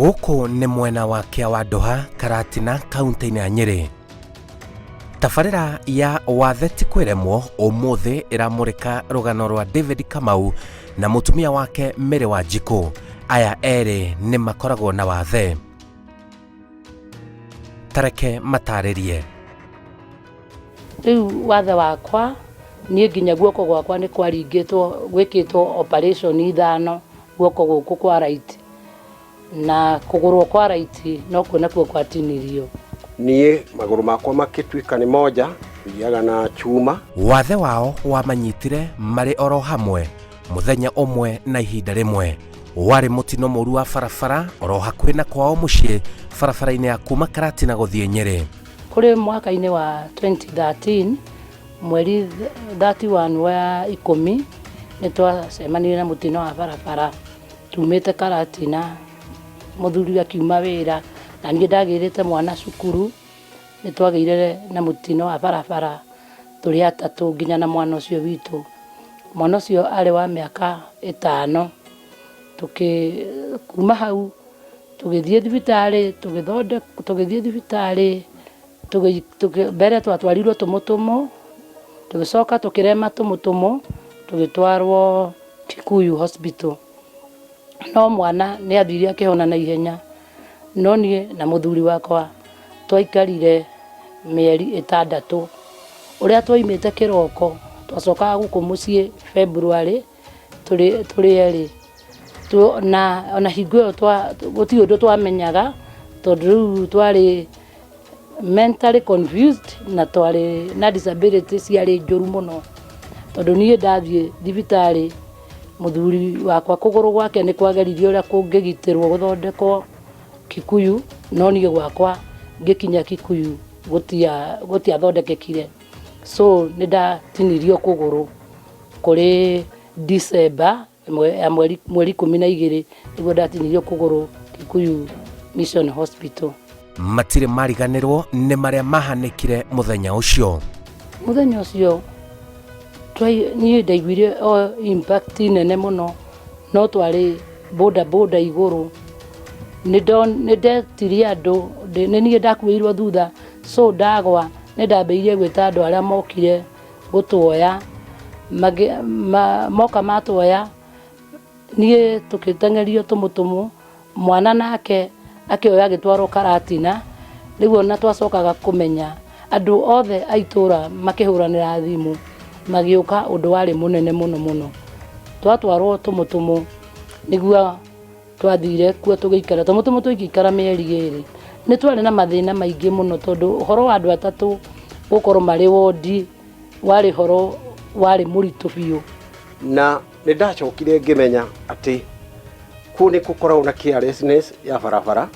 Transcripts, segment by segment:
Gũkũ nĩ mwena wa Kĩawandoha, Karatina, kaunti-inĩ ya Nyĩrĩ. Tabarĩra ya Wathe ti kwĩremwo ũmũthĩ ĩramũrĩka rũgano rwa David Kamau na mũtumia wake Mary Wanjikũ. Aya erĩ nĩ makoragwo na wathe. Tareke matarĩrie. Rĩu wathe wakwa niĩ nginya guoko gwakwa nĩ kwaringĩtwo gwĩkĩtwo operation ithano guoko gũkũ kwa right na kũgũrũ kwa right nokuo nakuo gwatinirio. Niĩ magũrũ makwa makĩtuĩka nĩ monja, thiaga na chuma. Wathe wao wamanyitire marĩ oro hamwe mũthenya ũmwe na ihinda rĩmwe. Warĩ mũtino mũru wa barabara oro hakuhĩ na kwao mũciĩ barabara-inĩ ya kuma Karatina gũthiĩ Nyĩrĩ. Kũrĩ mwaka-inĩ wa 2013 mweri 31 wa ikũmi nĩ twacemanirie na mũtino wa barabara tumĩte Karatina, mũthuri akiuma wĩra na niĩ ndagĩrĩte mwana cukuru, nĩ twagĩire na mũtino wa barabara tũrĩ atatũ nginya na mwana ũcio witũ. Mwana ũcio arĩ wa mĩaka ĩtano. Kuma hau tũgĩthiĩ thibitarĩ, tũgĩthiĩ thibitarĩ, mbere twatwarirwo Tũmũtũmũ, tũgĩcoka tũkĩrema Tũmũtũmũ, tũgĩtwarwo Kikuyu Hospital. No mwana nĩ athire akĩhona na ihenya, no niĩ na mũthuri wakwa twaikarire mĩeri ĩtandatũ. Ũrĩa twaumĩte kĩroko, twacokaga gũkũ mũciĩ February tũrĩ erĩ. Na ona hingo ĩyo gũtirĩ ũndũ twamenyaga tondũ rĩu twarĩ mentally confused na twarĩ na disability ciarĩ njũru mũno. Tondũ niĩ ndathiĩ thibitarĩ mũthuri wakwa kũgũrũ gwake nĩ kwageririo ũrĩa kũngĩgitĩrwo gũthondekwo Kikuyu, no niĩ gwakwa ngĩkinya Kikuyu gũtiathondekekire. So nĩ ndatinirio kũgũrũ kũrĩ December ya mweri 12 nĩguo ndatinirio kũgũrũ Kikuyu Mission Hospital. Matirĩ mariganĩrwo nĩ marĩa mahanĩkire mũthenya ũcio. Mũthenya ũcio niĩ ndaiguire o impact nene mũno, no twarĩ boda boda igũrũ, nĩ ndetirie andũ, nĩ niĩ ndakuĩirwo thutha, so ndagwa nĩ ndambĩrĩirie gwĩta andũ arĩa mokire gũtuoya, moka matuoya niĩ tũgĩteng'erio Tũmũtũmũ, mwana nake akĩoywo agĩtwarwo Karatina, rĩu ona twacokaga kũmenya andũ othe a itũra makĩhũranĩra thimũ magĩũka ũndũ warĩ mũnene mũno mũno. Twatwarwo Tũmũtũmũ nĩguo twathire kuo tũgĩikara Tũmũtũmũ tũgĩikara mĩeri ĩrĩ. Nĩ twarĩ na mathĩna maingĩ mũno tondũ ũhoro wa andũ atatũ gũkorwo marĩ wondi warĩ ũhoro warĩ mũritũ biũ. Na nĩ ndacokire ngĩmenya atĩ kũu nĩ gũkoragwo na carelessness ya barabara,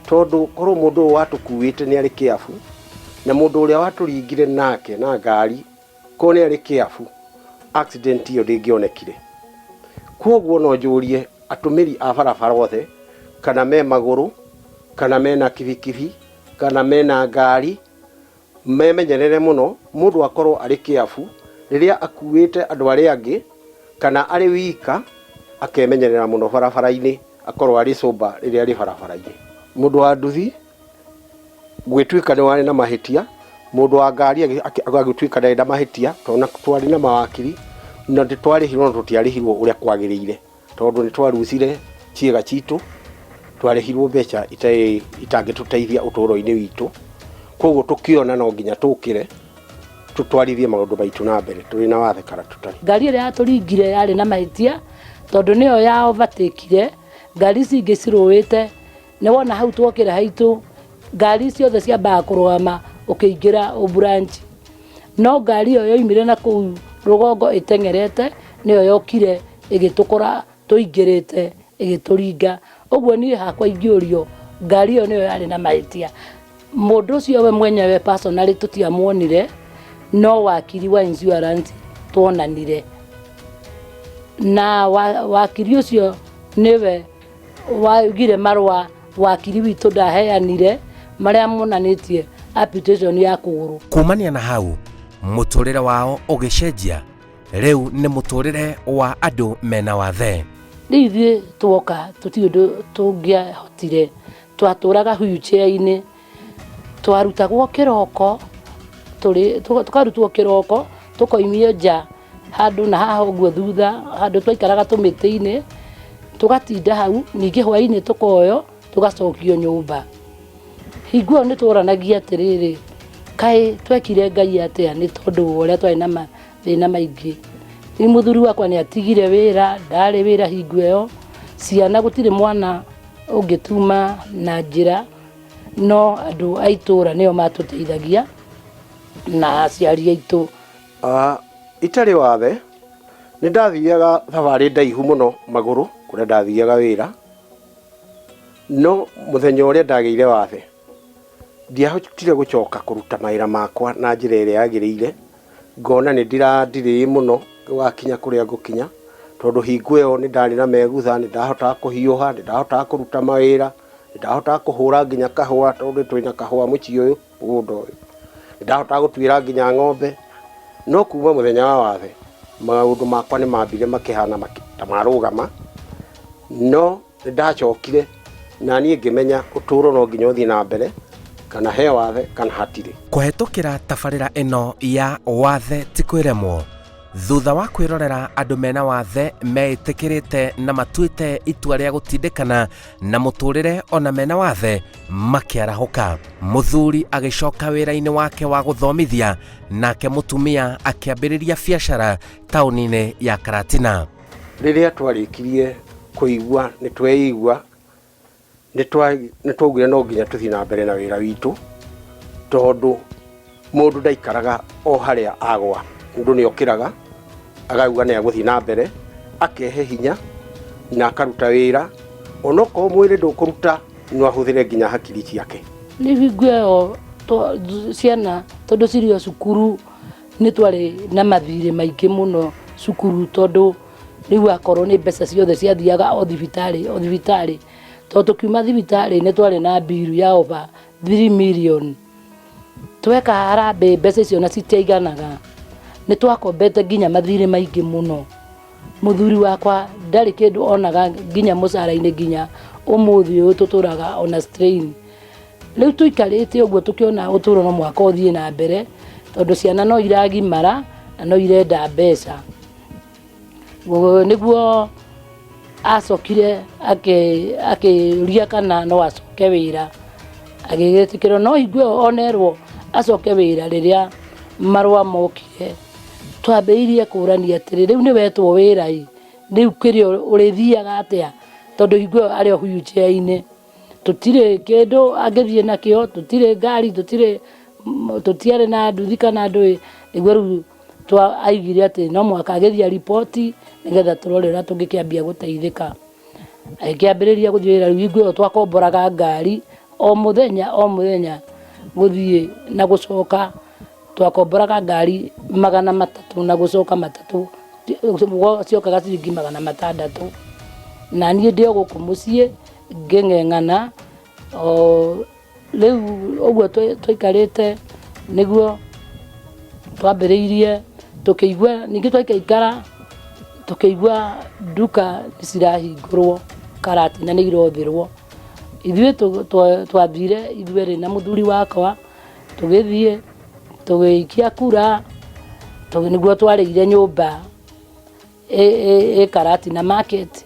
tondũ korwo mũndũ ũyũ watũkuĩte nĩ arĩ careful, na mũndũ ũrĩa watũringire nake na ngari korwo nĩ arĩ careful, accident ĩyo ndĩngĩonekire. Koguo no njũrie atũmĩri a barabara othe, kana me magũrũ, kana mena kibikibi, kana mena ngari, memenyerere mũno, mũndũ akorwo arĩ careful rĩrĩa akuĩte andũ arĩa angĩ, kana arĩ wika, akemenyerera mũno barabara-inĩ, akorwo arĩ sober rĩrĩa arĩ barabara-inĩ. Mũndũ wa nduthi gwĩtuĩka nĩ warĩ na mahĩtia, mũndũ wa ngari agĩtuĩka ndarĩ na mahĩtia, tondũ twarĩ na mawakiri na nĩ twarĩhirwo no tũtiarĩhirwo ũrĩa kwagĩrĩire, tondũ nĩ twarucire ciĩga citũ, twarĩhirwo mbeca itangĩtũteithia ũtũũro-inĩ witũ, koguo tũkĩona no nginya tũkĩre tũtwarithie maũndũ maitũ na mbere tũrĩ na wathe kana tũtarĩ. Ngari ĩrĩa yatũringire yarĩ na mahĩtia tondũ nĩyo ya overtake-ire ngari ici ingĩ cirũĩte. Nĩ wona hau twokĩra haitũ ngari ciothe ciambaga kũrũgama ũkĩingĩra ũburanji, no ngari ĩyo yoimire na kũu rũgongo ĩteng'erete nĩyo yokire ĩgĩtũkora tũingĩrĩte ĩgĩtũringa. Ũguo niĩ hakwa ingĩũrio ngari ĩyo nĩyo yarĩ na mahĩtia. Mũndũ ũcio we mwenyewe personally tũtiamuonire, no wakiri wa insurance tuonanire na wakiri ũcio nĩwe waugire marũa wakiri witũ ndaheanire marĩa monanĩtie amputation ya kũgũrũ. Kumania na hau mũtũrĩre wao ũgĩcenjia, rĩu nĩ mũtũrĩre wa andũ mena wathe. Rĩu ithuĩ tuoka tũtirĩ ũndũ tũngĩahotire, twatũraga wheelchair-inĩ, twarutagwo kĩroko, tũkarutwo kĩroko tũkoimio nja handũ na haha ũguo thutha, handũ twaikaraga tũmĩtĩ-inĩ, tũgatinda hau, ningĩ hwainĩ tũkoywo tũgacokio nyũmba. Hingo ĩyo nĩ tworanagia atĩrĩrĩ, kaĩ twekire Ngai atĩa nĩ tondũ wa ũrĩa twarĩ na mathĩna maingĩ. Rĩu mũthuri wakwa nĩ atigire wĩra, ndarĩ wĩra hingo ĩyo, ciana gũtirĩ mwana ũngĩtuma na njĩra, no andũ a itũra nĩo matũteithagia na aciari aitũ. Itarĩ wathe, nĩ ndathiaga thabarĩ ndaihu mũno magũrũ kũrĩa ndathiaga wĩra, no mũthenya ũrĩa ndagĩire wathe, ndiahotire gũcoka kũruta mawĩra makwa na njĩra ĩrĩa yagĩrĩire, ngona nĩ ndĩra delay mũno gũgakinya kũrĩa ngũkinya, tondũ hingo ĩyo nĩ ndarĩ na megutha, nĩ ndahotaga kũhiũha, nĩ ndahotaga kũruta mawĩra, nĩ ndahotaga kũhũra nginya kahũa tondũ twĩna kahũa mũciĩ ũyũ, mũgũnda ũyũ, nĩ ndahotaga gũtuĩra nginya ng'ombe, no kuma mũthenya wa wathe, maũndũ makwa nĩ mambire makĩhana ta marũgama, no nĩ ndacokire na niĩ ngĩmenya ũtũũro no nginya ũthiĩ na mbere, kana he wathe kana hatirĩ. Kũhetũkĩra tabarĩra ĩno ya Wathe ti Kwĩremwo, thutha wa kwĩrorera andũ mena wathe meĩtĩkĩrĩte na matuĩte itua rĩa gũtindĩkana na mũtũrĩre ona mena wathe makĩarahũka. Mũthuri agĩcoka wĩra-inĩ wake wa gũthomithia, nake mũtumia akĩambĩrĩria biacara taũni-inĩ ya Karatina. Rĩrĩa twarĩkirie kũigua nĩ tweigua, nĩ twaugire no nginya tũthiĩ na mbere na wĩra witũ, tondũ mũndũ ndaikaraga o harĩa agwa, mũndũ nĩ okĩraga akauga nĩ agũthiĩ na mbere, akehe hinya na akaruta wĩra, onokorwo mwĩrĩ ndũkũruta no ahũthĩre nginya hakiri ciake. Rĩu hingo ĩyo ciana tondũ cirĩ o cukuru nĩ twarĩ na mathirĩ maingĩ mũno cukuru, tondũ rĩu akorwo nĩ mbeca ciothe ciathiaga o thibitarĩ o thibitarĩ, tondũ tũkiuma thibitarĩ nĩ twarĩ na mbiru ya over 3 million. Tweka harambee mbeca icio na citiaiganaga, nĩ twakombete nginya mathirĩ maingĩ mũno. Mũthuri wakwa ndarĩ kĩndũ onaga nginya mũcara-inĩ nginya ũmũthĩ ũyũ tũtũraga ona strain. Rĩu tũikarĩte ũguo tũkĩona ũtũũro no mũhaka ũthiĩ na mbere, tondũ ciana no iragimara na no irenda mbeca. Nĩguo acokire akĩũria kana no acoke wĩra, agĩgĩtĩkĩrwo, no hingo ĩyo onerwo acoke wĩra rĩrĩa marũa mokire, twambĩrĩirie kũrania atĩrĩ, rĩu nĩ wetwo wĩra ĩ, rĩu kĩrĩa ũrĩthiaga atĩa, tondũ hingo ĩyo arĩ o wheelchair-inĩ. Tũtirĩ kĩndũ angĩthiĩ nakĩo, tũtirĩ ngari, tũtirĩ, tũtiarĩ na nduthi kana ndũĩ, nĩguo rĩu aigire atĩ no mũhaka agĩthiĩ ariboti nĩgetha tũrore ũrĩa tũngĩkĩambia gũteithĩka. Agĩkĩambĩrĩria gũthiĩ wĩra, rĩu hingo ĩyo twakomboraga ngari o mũthenya o mũthenya gũthiĩ na gũcoka, twakomboraga ngari 300 na gũcoka matatũ, ciokaga ciringi 600. Na niĩ ndĩ o gũkũ mũciĩ ngĩng'eng'ana, o rĩu ũguo twaikarĩte nĩguo twambĩrĩirie tũkĩigua, ningĩ twaikaikara tũkĩigua nduka nĩ cirahingũrwo Karatina nĩ irothĩrwo. Ithuĩ twathire ithuerĩ na mũthuri wakwa, tũgĩthiĩ tũgĩikia kura, nĩguo twarĩire nyũmba ĩ Karatina market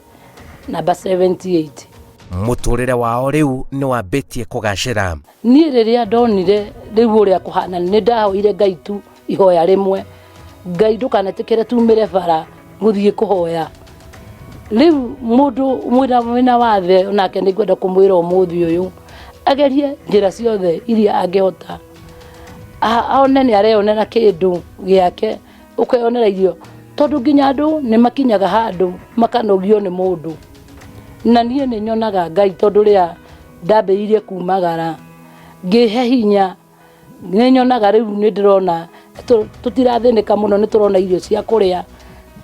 number 78. Mũtũrĩre wao rĩu nĩ wambĩtie kũgacĩra. Niĩ rĩrĩa ndonire rĩu ũrĩa kũhana, nĩ ndahoire Ngai tu ihoya rĩmwe, Ngai ndũkanetĩkĩre tumĩre bara gũthiĩ kũhoya. Rĩu mũndũ mwĩna wathe onake nĩ ngwenda kũmwĩra ũmũthĩ ũyũ, agerie njĩra ciothe iria angĩhota, one nĩ areyonera kĩndũ gĩake, ũkeyonera irio, tondũ nginya andũ nĩ makinyaga handũ makanogio nĩ mũndũ. Na niĩ nĩ nyonaga Ngai tondũ rĩrĩa ndambĩrĩirie kumagara, ngĩhe hinya, nĩ nyonaga rĩu nĩ ndĩrona tũtirathĩnĩka mũno, nĩ tũrona irio cia kũrĩa,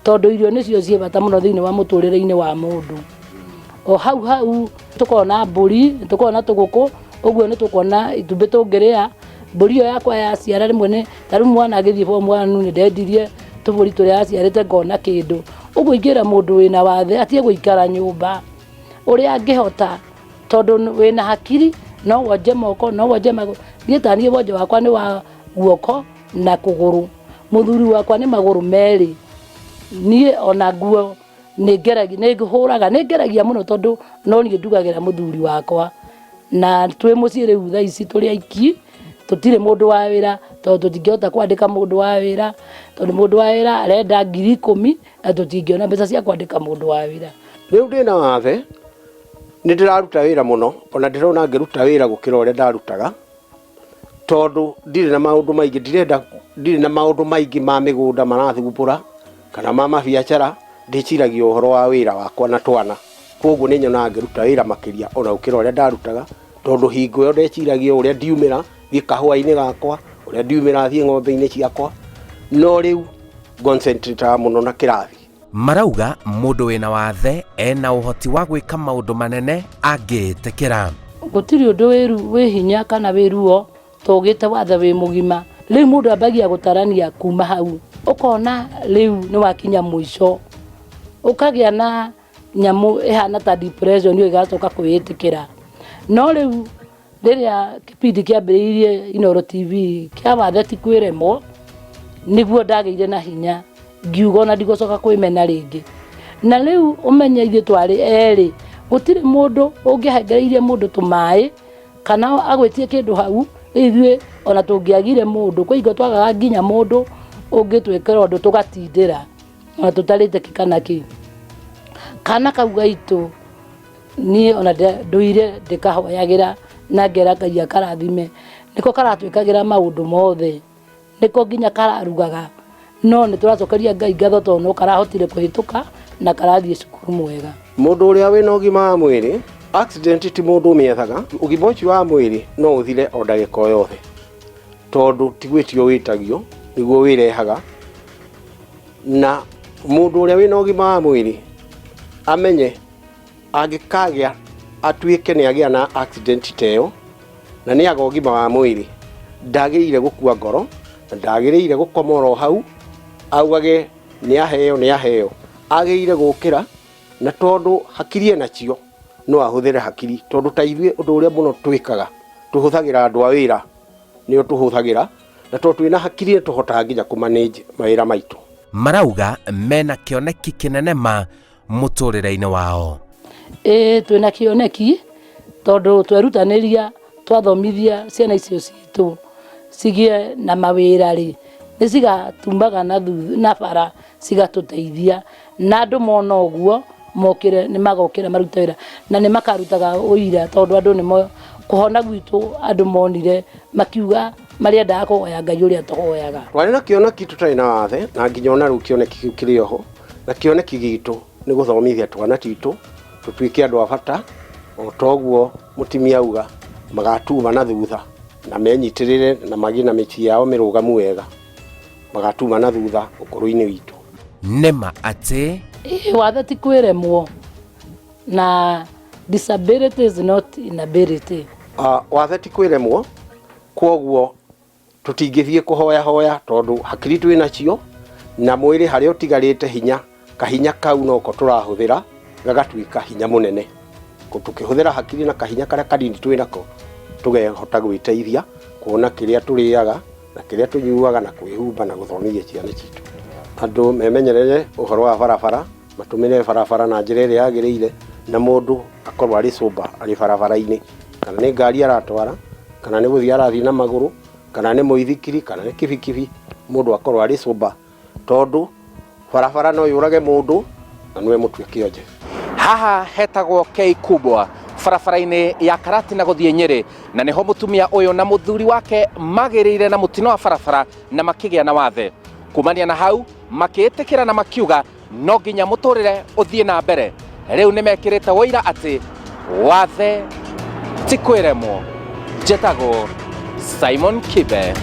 tondũ irio nĩcio ciĩ bata mũno thĩinĩ wa mũtũrĩre-inĩ wa mũndũ. O hau hau tũkona mbũri, tũkona tũgũkũ, ũguo nĩ tũkuona itumbĩ tũngĩrĩa. Mbũri ĩyo yakwa yaciara rĩmwe nĩ, ta rĩu mwana agĩthiĩ form one nĩ ndendirie tũbũri tũrĩa aciarĩte ngona kĩndũ. Ũguo ingĩra mũndũ wĩna wathe atige gũikara nyũmba ũrĩa angĩhota, tondũ wĩna hakiri no wonje moko, no wonje magũrũ. Niĩ ta niĩ wonje wakwa nĩ wa guoko na kũgũrũ, mũthuri wakwa nĩ magũrũ merĩ. Niĩ ona nguo nĩ ngeragia, nĩ hũraga, nĩ ngeragia mũno tondũ no niĩ ndugagĩra mũthuri wakwa. Na twĩ mũciĩ rĩu thaa ici tũrĩ aiki, tũtirĩ mũndũ wa wĩra tondũ tũtingĩhota kwandĩka mũndũ wa wĩra, tondũ mũndũ wa wĩra arenda 10,000 na tũtingĩona mbeca cia kwandĩka mũndũ wa wĩra. Rĩu ndĩna wathe, nĩ ndĩraruta wĩra mũno, ona ndĩrona ngĩruta wĩra gũkĩra ũrĩa ndarutaga, tondũ ndirĩ na maũndũ maingĩ, ndirenda, ndirĩ na maũndũ maingĩ ma mĩgũnda marathumbũra, kana ma mabiacara, ndĩciragia ũhoro wa wĩra wakwa na twana. Koguo nĩ nyonaga ngĩruta wĩra makĩria ona gũkĩra ũrĩa ndarutaga, tondũ hingo ĩyo ndeciragia ũrĩa ndiumĩra thiĩ kahũa-inĩ gakwa, ũrĩa ndiumĩra thiĩ ng'ombe-inĩ ciakwa, no rĩu concentrate mũno na kĩrathi. Marauga mũndũ wĩna wathe ena ũhoti wa gwĩka maũndũ manene angĩĩtĩkĩra. Gũtirĩ ũndũ wĩ hinya kana wĩ ruo tũgĩte wathe wĩ mũgima. Rĩu mũndũ ambagia gũtarania kuma hau, ũkona rĩu nĩ wakinya mũico, ũkagĩa na nyamũ ĩhana ta depression ĩyo ĩgacoka kwĩĩtĩkĩra. No rĩu rĩrĩa kĩbindi kĩambĩrĩirie Inooro TV kĩa wathe ti kwĩremwo, nĩguo ndagĩire na hinya ngiuga ona ndigũcoka kwĩmena rĩngĩ. Na rĩu ũmenye ithuĩ twarĩ erĩ, gũtirĩ mũndũ ũngĩahengereirie mũndũ tũmaĩ kana agwĩtie kĩndũ hau. Rĩu ithuĩ ona tũngĩagire mũndũ, kwĩ hingo twagaga nginya mũndũ ũngĩtwĩkĩra ũndũ tũgatindĩra ona tũtarĩte kĩ kana kĩ. Kana kau gaitũ niĩ ona ndũire ndĩkahoyagĩra na ngera Ngai akarathime, nĩko karatwĩkagĩra maũndũ mothe, nĩko nginya kararugaga, no nĩ tũracokeria Ngai ngatho tondũ no karahotire kũhĩtũka na karathiĩ cukuru mwega. Mũndũ ũrĩa wĩna ũgima wa mwĩrĩ, accident ti mũndũ ũmĩethaga, ũgima ũcio wa mwĩrĩ no ũthire o ndagĩka o yothe, tondũ ti gwĩtio wĩtagio, nĩguo wĩrehaga. Na mũndũ ũrĩa wĩna ũgima wa mwĩrĩ amenye angĩkagĩa atuĩke nĩ agĩa na accident ta ĩyo na nĩ aga ũgima wa mwĩrĩ, ndagĩrĩire gũkua ngoro na ndagĩrĩire gũkoma oro hau augage nĩ aheo nĩ aheo. Agĩrĩire gũkĩra, na tondũ hakiri enacio no ahũthĩre hakiri, tondũ ta ithuĩ ũndũ ũrĩa mũno twĩkaga tũhũthagĩra andũ a wĩra, nĩo tũhũthagĩra, na tondũ twĩna hakiri nĩ tũhotaga nginya kũ manage mawĩra maitũ. Marauga mena kĩoneki kĩnene ma mũtũrĩre-inĩ wao. Ĩĩ twĩna kĩoneki tondũ twerutanĩria twathomithia ciana icio citũ cigĩe na mawĩra rĩ, nĩ cigatumaga na bara cigatũteithia, na andũ mona ũguo mokĩre, nĩ magokĩra marute wĩra na nĩ makarutaga ũira, tondũ andũ nĩ kũhona gwitũ andũ monire makiuga marĩendaga kũhoya Ngai ũrĩa tũhoyaga. Twarĩ na kĩoneki tũtarĩ na wathe, na nginya ona rĩu kĩoneki kĩu kĩrĩ oho, na kĩoneki gitũ nĩ gũthomithia twana twitũ tũtuĩke andũ a bata, o ta ũguo mũtimia auga, magatuma na thutha na menyitĩrĩre na magĩe na mĩciĩ yao mĩrũgamu wega, magatuma na thutha ũkũrũ-inĩ witũ. Nĩma atĩ Ĩĩ wathe ti kwĩremwo, na disability is not inability. Wathe ti kwĩremwo, kwoguo tũtingĩthiĩ kũhoya hoya tondũ hakiri twĩ nacio na mwĩrĩ harĩa ũtigarĩte hinya, kahinya kau noko tũrahũthĩra gagatuĩka hinya mũnene. Tũkĩhũthĩra hakiri na kahinya karĩa kanini twĩ nako tũkehota gwĩteithia kuona kĩrĩa tũrĩaga na kĩrĩa tũnyuaga na kwĩhumba na gũthomithia ciana citũ. Andũ memenyerere ũhoro wa barabara, matũmĩre barabara na njĩra ĩrĩa yagĩrĩire, na mũndũ akorwo arĩ sober arĩ barabara-inĩ, kana nĩ ngari aratwara, kana nĩ gũthiĩ arathiĩ na magũrũ, kana nĩ mũithikiri, kana nĩ kibikibi, mũndũ akorwo arĩ sober, tondũ barabara no yũrage mũndũ na nĩwe mũtue kĩonje. Haha hetagwo K Kubwa barabara-inĩ ya Karatina gũthiĩ Nyĩrĩ, na nĩho mũtumia ũyũ na mũthuri wake magĩrĩire na mũtino wa barabara na makĩgĩa na wathe. Kumania na hau makĩĩtĩkĩra na makiuga no nginya mũtũrĩre ũthiĩ na mbere. Rĩu nĩ mekĩrĩte ũira atĩ wathe ti kwĩremwo. Njĩtagwo Simon Kibe.